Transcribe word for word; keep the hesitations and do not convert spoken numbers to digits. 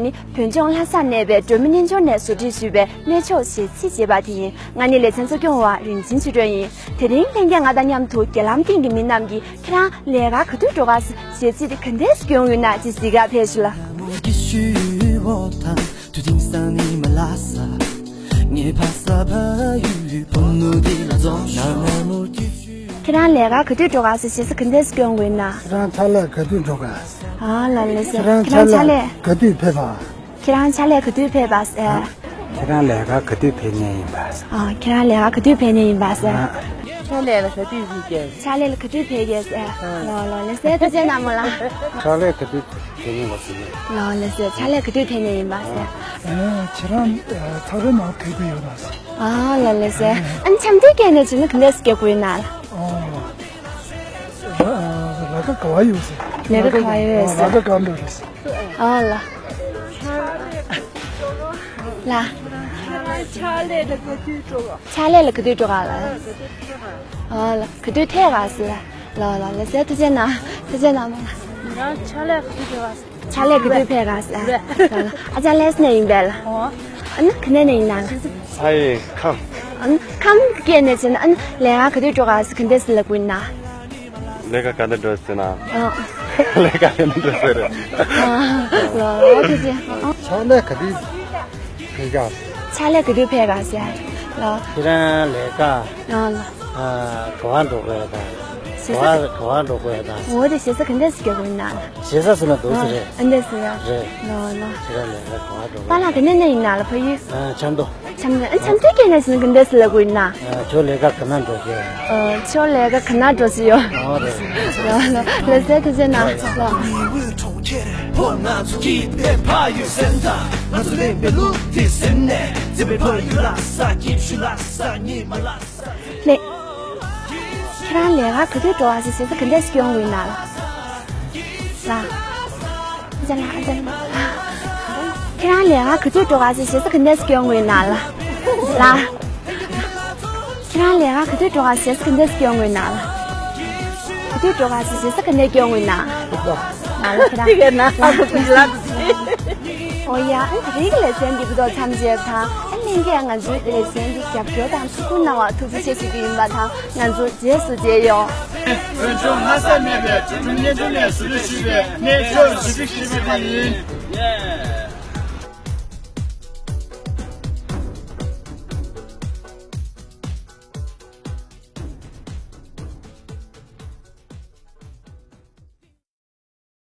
ནི་བོད་ལྗོངས་ལྷ་སར་གནས་པའི་སྒྲོལ་མ་གནས་མཆོག་ནས་བཟོ་སྒྲིག་ཞུས་པའི་གནས་མཆོག་གཞས་ཚིག་ཅེས་པ་དེ་ཡིན། ང་ནི་ལེ་ཚན་གཙོ་སྐྱོང་བ་རིན་ཆེན་ཆོས་སྒྲོན་ཡིན། དེ་རིང་ལྷན་རྒྱས་ང་དང་མཉམ་དུ་རྒྱ་ལམ་སྟེང་གི་མི་རྣམས་ཀྱིས་ཁྱེད་རང་ལས་ཀ་ག་དུས་འགྲོ་ག་ཟེར་གཟིགས་ཏེ་ག་འདྲས་སྐྱོང་ཡོད་ན་ཅེས་གཟིགས་ག་ཕེབས་ཤོག་ལ། ཁྱེད་རང་ལས་ཀ་ག་དུས་འགྲོ་ག་ཟེར་གཟིགས་ཏེ་ག་འདྲས་སྐྱོང་དགོས་ན། ཁྱེད་རང་ཕྱག་ལས་ག་དུས་འགྲོ་ག། ཨ་ལ་ལེ་ཟེར། ཁྱེད་རང་ཕྱག་ལས་ག་དུས་ཕེབས་པ། ཁྱེད་རང་ཕྱག་ལས་ག་དུས་ཕེབས་པ་ཟེར། ཁྱེད་རང་ལས་ཀ་ག་དུས་ཕེབས་མཁན་ཡིན་པ། ཨ། ཁྱེད་རང་ལས་ཀ་ག་དུས་ཕེབས་མཁན་ཡིན་པ་ཟེར། ཨ། ཕྱག་ལས་ལ་ག་དུས་ཕེབས་ཀྱི། ཕྱག་ལས་ལ་ག་དུས་ཕེབས་ཀྱི་ཟེར། ཨ། ལོ་ལོ་ལེ་ཟེར། ཐུགས་རྗེ་གནང་མོ་ལ། ཕྱག་ལས་ག་དུས་ཕེབས་མཁན་ལ་ཟེར། ལོ་ལེ་ཟེར། ཕྱག་ལས་ག་དུས་ཕེབས་མཁན་ཡིན་པ་ཟེར། ཨ། ཁྱེད་རང་ཚོགས་པའི་ནང་ཕེབས་ཀྱི་ཡོད་ན་ཟེར། ཨ་ལོ་ལེ་ཟེར། ཨ་ནི་འཆམ་མཐུན་སྐད་ནས་བྱས་ན་ག་འདྲས་སྐྱོང་དགོས་ན། ཨ། ལས་ཀ་ག་པར་ཡོད་ཟེར། ལས་ཀ་ག་པར་ཡོད་ཟེར། ལས་ཀ་གང་འགྲོ་རེད་ཟེར། ཨ་ལ། ལ། ཕྱག་ལས་ལ་ག་དུས་འགྲོ་ག། ཕྱག་ལས་ལ་ག་དུས་འགྲོ་ག་ལ། ཨ་ལ། ག་དུས་ཐད་ག་ཟེར། ལ་ལ་ལ་ཟེར། ཐུགས་རྗེ་གནང་། ཐུགས་རྗེ་གནང་མོ་ལ། ང་ཕྱག་ལས་ག་དུས་འགྲོ་ག་ཟེར། ཕྱག་ལས་ག་དུས་ཕེབས་ག་ཟེར། ལ་ལ། ཨ་ཅག་ལས་ནས་ཡིན་པས་ལ། ཨ་ནི་ག་ནས་ནས་ཡིན་ན་ལ། ས་ཡི་ཁམས། ཨ་ནི་ཁམས་སྐད་ནས་བྱས་ན། ཨ་ནི་ལས་ཀ་ག་དུས་འགྲོ་ག་ཟེར་ག་འདྲས་ལབ་དགོས་ན། ལས་ཀ་ག་འདྲ་འགྲོ་ཟེར་ན། ཨ། ལས་ཀ་ག་འདྲ་འགྲོ་ཟེར། ཨ། ལ་ལ་ཐུགས་རྗེ། ཨ། ཕྱག་ལས་ག་དུས་ཕེབས་ག། ཕྱག་ལས་ག་དུས་ཕེབས་ག་ཟེར། ལ། ཁྱེད་རང་ལས་ཀ། ཨ་ལ། ཨ། ག་པར་འགྲོ་དགོས་དང་། ག་པར་ག་པར་འགྲོ་དགོས་དང་། འོ་དེ་ཞེ་ས་ག་འདྲས་སྐྱོང་དགོས་ན། ཞེ་ས་ཟེར་ན་འདུག་ཟེར་རེད། ཨ་འདྲས་ཟེར་ཡ། རེད། ལ་ལ། ཁྱེད་རང་ལས་ཀ་ག་པར་འགྲོ་དགོས། པཱ་ལགས་ག་ནས་ནས་ཡིན་ན་ལ། ཕ་ཡུལ། ཨ། ཆབ་མདོ། ཆབ་མདོ། ཨ། ཆབ་མདོའི་སྐད་ནས་བྱས་ན་ག་འདྲས་ལབ་དགོས་ན། ཨ། ཁྱོད་ལས་ཀ་ག་ན་འགྲོ་གི། ཨ། ཁྱོད་ལས་ཀ་ག་ན་འགྲོ་གི་ཡོད། ཨོ་རེད། ལ་ལ་ལ་ཟེར། ཐུགས་རྗེ་གནང་། ལ། ལེ། ཁྱེད་རང་ལས་ཀ་ག་དུས་འགྲོ་བ་ཟེར་ཞེ་ས་ག་འདྲས་སྐྱོང་དགོས་ན་ལ། ལ། ཨ་ཅག་ལ། ཨ་ཅག་ལ། ཁྱེད་རང་ལས་ཀ་ག་དུས་འགྲོ་ག་ཟེར་ཞེ་ས་ག་འདྲས་སྐྱོང་དགོས་ན་ལ། ལ། ཁྱེད་རང་ལས་ཀ་ག་དུས་འགྲོ་ག་ཟེར་ཞེ་ས་ག་འདྲས་སྐྱོང་དགོས་ན་ལ། ག་དུས་འགྲོ་ག་ཟེར་ཞེ་ས་ག་འདྲས་སྐྱོང་དགོས་ན། ལ་ལ། ཁྱེད་རང་། ལ་ལ། ཨོ་ཡ། ཨ་ནི་དེ་རིང་གི་ལེ་ཚན་འདི་གི་ཐོག་མཚམས་བཅད་དང་། ཨ་ནི་ལྷན་རྒྱས་ང་ཚོའི་ལེ་ཚན་འདི་རྒྱབ་སྐྱོར་དང་ཐུགས་ཁུར་གནང་བར་ཐུགས་རྗེ་ཆེ་ཞུ་རྒྱུ་ཡིན་པ་དང་། ང་ཚོ་རྗེས་སུ་མཇལ་ཡོང་། བོད་ལྗོངས་ལྷ་སར་གནས་པའི་སྒྲོལ་མ་གནས་མཆོག་ནས་བཟོ་སྒྲིག་ཞུས་པའི་གནས་མཆོག་གཞི་བདག་ཞིག་ཡིན།